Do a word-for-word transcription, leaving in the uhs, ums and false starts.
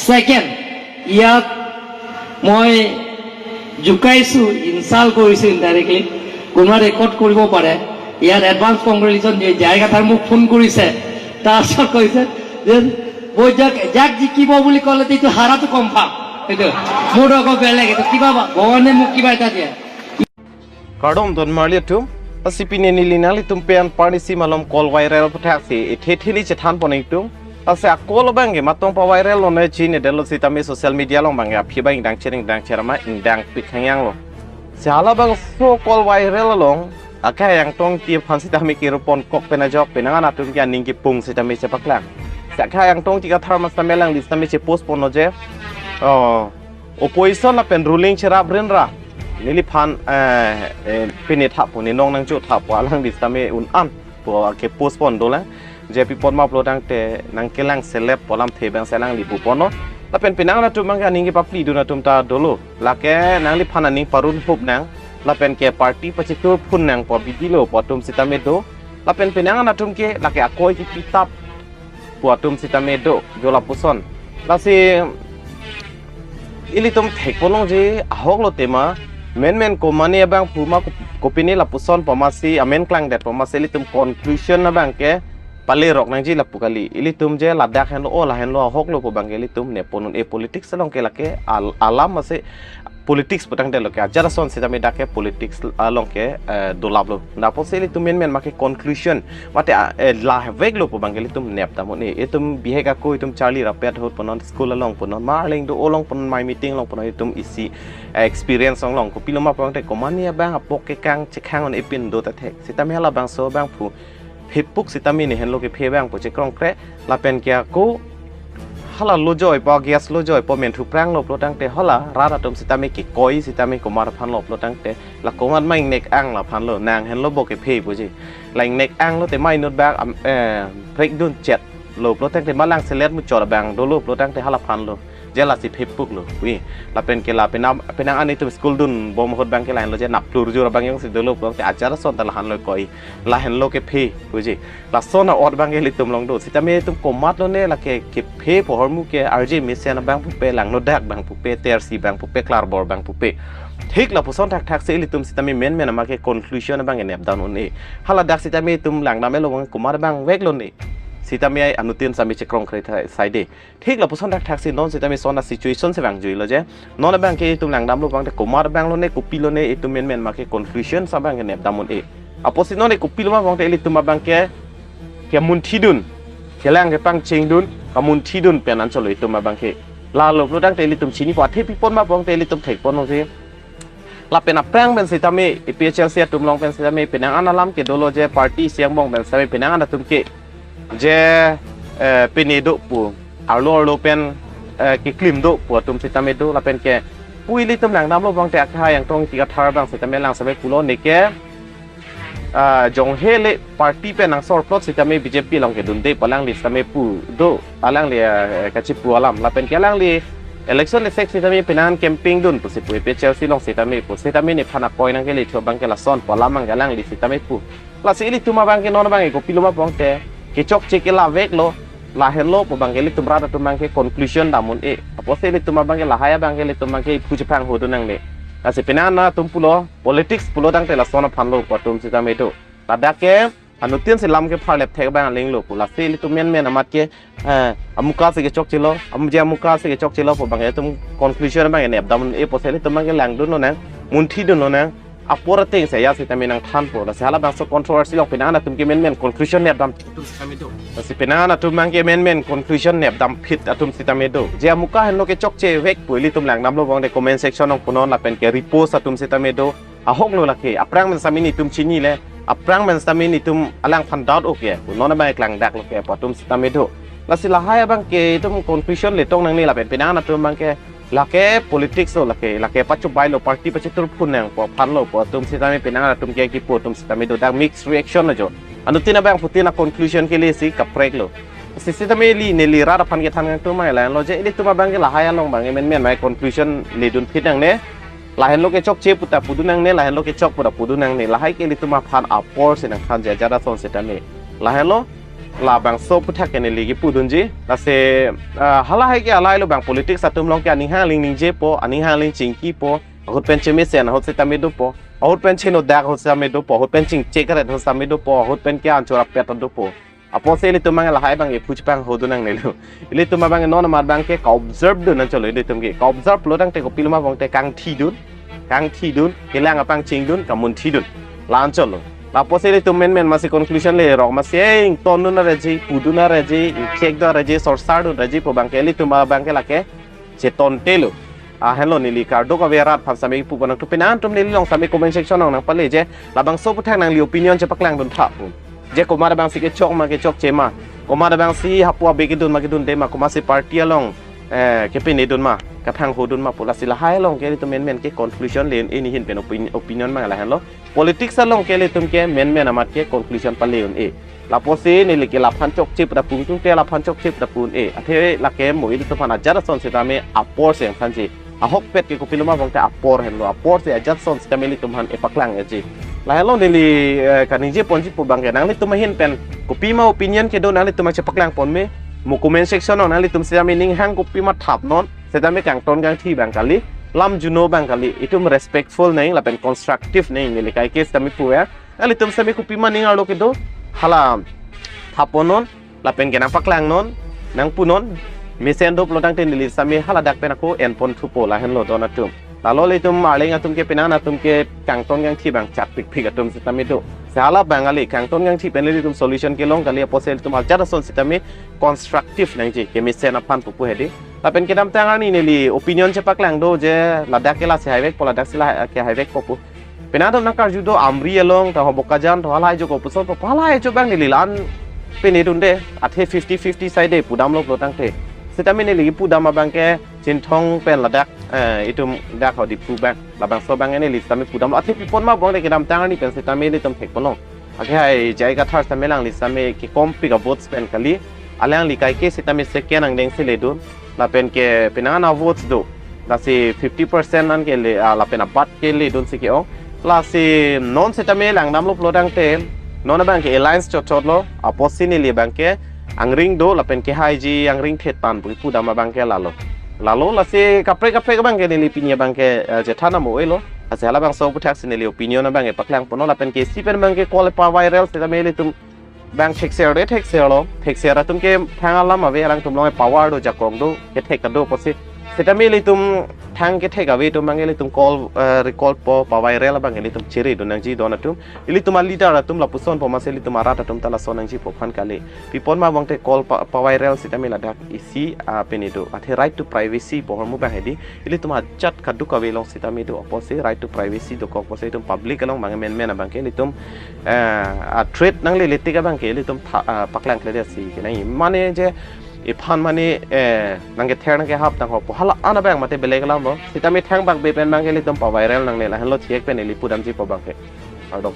ছেকেণ্ড, ইয়াত মই জোকাইছো, ইনচাল্ট কৰিছো ইনডাইৰেক্টলি। কোনোবা ৰেকৰ্ড কৰিব পাৰে। ইয়াত এডভান্স কংগ্ৰেচুলেশ্যন দিয়ে। জে আই কাথাৰ মোক ফোন কৰিছে, তাৰপিছত কৈছে যে মই যাক, যাক জিকিব বুলি ক'লে এইটো হাৰাটো কনফাৰ্ম। এইটো মোৰ আকৌ বেলেগ, এইটো কিবা ভগৱানে মোক কিবা এটা দিয়ে। Kardom donmarli atum, lasi pini neli nanglitum pen parnisi malom call viral aputhak si ethe theli chethan pon ingtung. Lasi a-call abangke matong pa-viral lo ne chinine detlo sitame social media along abangke aphi abang ingdang cher ingdang cher ma ingdang pik hangyang lo. Si halabangso call viral along akhai angtong ti aphan sitame kiru pon kok pen ajok penang an atum ke aning kipung sitame chepaklang. Si akhai angtong ti kathar ma sitame alangli sitame che-post ponlo je, oh, opposition lapen ruling cherap rinra, neliphan eh, eh, pine thap pu, ne nong nangjo thap pu, alangli sitame un-an pu ke-post pon dolang. Je pi pon ma pulo tangte nangkelang selep pu alamthe abang si alangli pu ponlo. Lapen penang an atum abangke aning kepapli dun atum ta dolo. Lake nangliphan aning parun hup nang, lapen ke party pachetur phun nang pu abidi lo pu atum sitame do. Lapen penang an atum ke lake akoi kipi tap pu atum sitame do, jo lapuson. Lasi ilitum thek pon longji ahok lo tema, menmen komane abang pu ma ko-, kopine lapuson pu ma si amen klangdet pu ma si ilitum conclusion abangke pale rok nangji lapu kali. Ilitum je ladak henlo, o la henlo, ahok lo pu abangke ilitum nep pon un-e. Politics along ke lake al-, alam ma si politics pu tangte lo ke ajat ason sitame dak ke politics along ke eh, dolap lo. Lapusi ilitum menmen ma ke conclusion mate a, eh, la vek lo pu abangke ilitum nep dam un-e. Itum bihek ako itum charli rapet ahut punon, school along punon, marling do along punon, mai meeting along punon, itum isi eh, experience along lo. Kopilo ma pu tangte komane abang apok kekang chekhang un-e pin do ta thek. Sitame halabangso abang pu phepuk sitame ne henlo kephe abang pu chekrongkre, lapen ke ako hala lojoi pu, gas lojoi pu, menthu prang lo pulo tangte hala rat atum sitame kekoi sitame komat aphan lo pulo tangte, la komat ma ingnek ang la aphan lo, nang henlo bo kephe puji. La ingnek ang lo te ma inut bak am, eh, prekdun chet lo pulo tangte, ma lang selet muchot abang dolo pulo tangte hala aphan lo. Je lasi phepuk lo wi. Lapen ke la penang, penang an itum school dun bom ahut abangke la henlo je nap plur jur abang jongsi dolo pulo tangte ajat ason ta la henlo koi, la henlo kephe puji. Lason a-ot abangke ilitum along do. Sitame itum komat lo ne lake kephe pu ahormu ke arje mesen abang pupe, langnodak abang pupe, tersi abang pupe, klarbor abang pupe. Thik lapuson thakthak si ilitum sitame menmen ma ke conclusion abangke nep dam un-e. Haladak sitame itum langdam elo abang komat abang vek lo ne. Sitame ai anuttin sitame chekrongkre tha-, saide. Thik lapuson thakthak si non sitame son a-situation si vangjuilo je. Non abangke itum langdam lo abangte komat abang lo ne, kopilo ne, itum menmen ma ke conclusion si abangke nep dam un-e. Apotsi non e kopilo ma abangte ilitum abangke kemunthi dun, kelang kepangcheng dun, kamunthi dun pen anchot lo itum abangke. Lalo pulo tangte ilitum chinipo, athe pi pon ma pu tangte ilitum thek pon longji. Lapen aphrang pen sitame A P H L C atum along pen sitame penang an alam ke dolo je, party isi angbong pen sitame penang an atum ke je, eh, pine do pu, arlo arlo pen, eh, keklim do pu atum sitame do, lapen ke pu ilitum langdam lo abangte akhai angtong ti kathar abang sitame lang sitame pulo ne ke, ah, jonghe le party pen angsor plot sitame B J P along kedunde pu alangli sitame pu do, alangli, eh, kachipu alam, lapen ke alangli election le sek sitame penang an campaign dun pusi pu, A P H L C along sitame pu, sitame nephan akoi nangkele thu abangke lason pu alam abangke alangli sitame pu. Lasi ilitum abangke non abangke kopilo ma pu tangte kechokche ke la vek lo, la henlo pu abangke ilitum rat atum abangke conclusion dam un-e. Apotsi ilitum abangke lahai abangke ilitum abangke iphu chephang ho dun nangne. Lasi penang an atum pulo politics pulo tangte lason aphan lo pu atum sitame do. Ladak ke anuttin si lam kepharlep thek abang aling lo pu. Lasi ilitum menmen amat ke, eh, amuka si kechokche lo, am je amuka si kechokche lo pu abangke itum conclusion abangke nep dam un-e, apotsi ilitum abangke langdun lonang, munthi dun lonang, apor ateng si ya sitame nangthanpo. Lasi halabangso controversy along penang an atum ke menmen conclusion nep dam phit atum sitame do. Lasi penang an atum abangke menmen conclusion nep dam phit atum sitame do. Je amuka henlo kechokche vek pu ilitum langdam lo abangte comment section along punon lapen ke repost atum sitame do. Ahok lo lake, aphrang pen sitame netum chinile, aphrang pen sitame netum alangphan doubt o ke pu, non abang keklang dak lo ke pu atum sitame do. Lasi lahai abangke itum conclusion letong nangne lapen penang an atum abangke lake politics lo lake, lake pachobai lo, party pachetur phun nang pu aphan lo pu atum sitame penang an atum ke kipu atum sitame do, dak mixed reaction ajo. Anuttin abangphutin a-conclusion kele si kaprek lo. Si sitame ili neli rat aphan kethan kangtung ma la henlo je, ilitum abangke lahai along abangke menmen ma conclusion ledun phit nangne. La henlo kechokche pu ta pudun nangne, la henlo kechok pu ta pudun nangne. Lahai ke ilitum aphan apor si nangthan je ajat ason sitame. La henlo Labangso aputhak ke neli kipudunji. Lasi, ah, halahai ke lahai lo, bang politics atum along ke aning hang aling ningjepo, aning hang aling chingkipo, ahut pen chemesen ahut sitame dopo, ahut pen chenodak ahut sitame dopo, ahut pen chingchek ret ahut sitame dopo, ahut pen ke anchor apet dopo. Apotsi ilitum abang lahai abang ephu chepangho dun nangnelo. Ilitum abang non amat abang ke ka-observe dun anchotlo ilitum ke. Ka-observe lo tangte kopiloma abang te kangthidun, kangthidun, kelang apangchingdun, kamunthidun. La anchotlo. Lapotsi ilitum menmen masi conclusion lerok masi ingtondun areji, pudun areji, ingchekdun areji, sorsardun areji pu abang ke ilitum abang ke lake chetontelo. Ah, henlo neli kardom kave arat aphan sitame puponang tu, penang atum neli along sitame comment section along nangpale je, labangso aputhak nangli opinion chepaklangdun tha pu. Je komat abangsi kechok ma kechokche ma, komat abangsi hapu abe kedun ma kedunde ma, komatsi party along, eh, kepenedun ma, kaphanghodun ma pu. Lasi lahai along ke ilitum menmen ke conclusion le-un-e, ne ahin pen opin-, opinion abang lahenlo. Politics along ke ilitum ke menmen amat ke conclusion pale-un-e. Lapotsi neli ke laphan chokche pu ta pung tung te laphan chokche pu ta pun-e. Athe lake mo ilitum aphan ajat ason sitame apor si nangthanji. Ahokpet ke kopiloma abang te apor henlo, apor si ajat ason sitame ilitum aphan epaklang-eji. Lahenlo neli, eh, kaningje ponji pu abang ke nanglitum ahin pen kopima opinion kedo nanglitum chepaklangpon me. Mo comment section along nanglitum sitame ning hang kopima thapnon, sitame kangton kangthi abang kali, lam juno abang kali, itum respectful nang lapen constructive nang, neli kaike sitame pu ya. Nanglitum sitame kopima ning arlo kedo, hala thapponnon, lapen ke nangpaklangnon, nangpunon, mesen doplo tangte neli sitame haladak pen ako enpon thupo, lahenlo don atum. Lalo ilitum arleng atum ke, penang atum ke kangton kangthi abang chak pikpik atum sitame do. Si hala abang kali, kangton kangthi pen ilitum solution kelong kali, apotsi ilitum ajat ason sitame constructive nangji, kemesen aphan pupu hedi. Lapen kedamtang arni neli opinion chepaklang do je ladak ke lasi haivekpo, ladaksi la ke haivekpo pu. Penang atum nangkarju do Amri along, ta ho Bokajan, ta halahai ajo kopuson pu, halahai ajo abang neli la-an penedunde, athe fifty fifty side pudamlo pulo tangte. Sitame neli pudam abang ke Chinthong pen ladak, eh, itum dak ho Diphu abang, labangso abang neli sitame pudamlo. Athe pipon ma abang de kedamtang arni pen sitame ilitum thekponlong. Akehai J I Kathar sitame alangli sitame kekompik avotes pen kali. Alangli kaike sitame second angdeng si ledun. Lapen ke penang an avotes do. Lasi fifty percent an ke le, ah, lapen abat ke ledun si ke-ong. Lasi non sitame langdamlo pulo tangte, non abang ke alliance chotchotlo, apotsi neli abang ke angring do, lapen kehaiji angring thetpan pu pudam abang ke lalo. Lalo lasi kaprek kaprek abang ke neli pini abang ke, eh, chethan amo-elo. Lasi halabangso aputhak si neli opinion abang ke paklangponlo, lapen ke isi pen abang ke call pa viral sitame ilitum abang thekser de thekserlo, thekser atum ke thang alam ave, alangtum along power do, jakong do, kethek ta do apotsi. Sitame ilitum thang kethek ave atum abang ilitum call, eh, recall po, pa viral abang ilitum chiridun nangji don atum. Ilitum aleader atum lapusonpo, masi ilitum arat atum ta lason nangjipo aphan kali. Pipon ma abang te call pa, pa viral sitame ladak isi, ah, pini do. Athe right to privacy pu ahormu abang hedi. Ilitum ajat kadokave along sitame do apotsi, right to privacy dokok apotsi itum public along abang menmen abang ke ilitum, eh, a-threat nanglele tik abang ke ilitum tha-, ah, paklangkledetsi kenangji. Mane je iphan mane, eh, nangkether nangkehap tangho pu hala an abang mate belek alam lo. Sitame thangbak be pen abang ke ilitum pa viral nangne, lahenlo thiek pen neli pudamjipo abang ke. Kardom.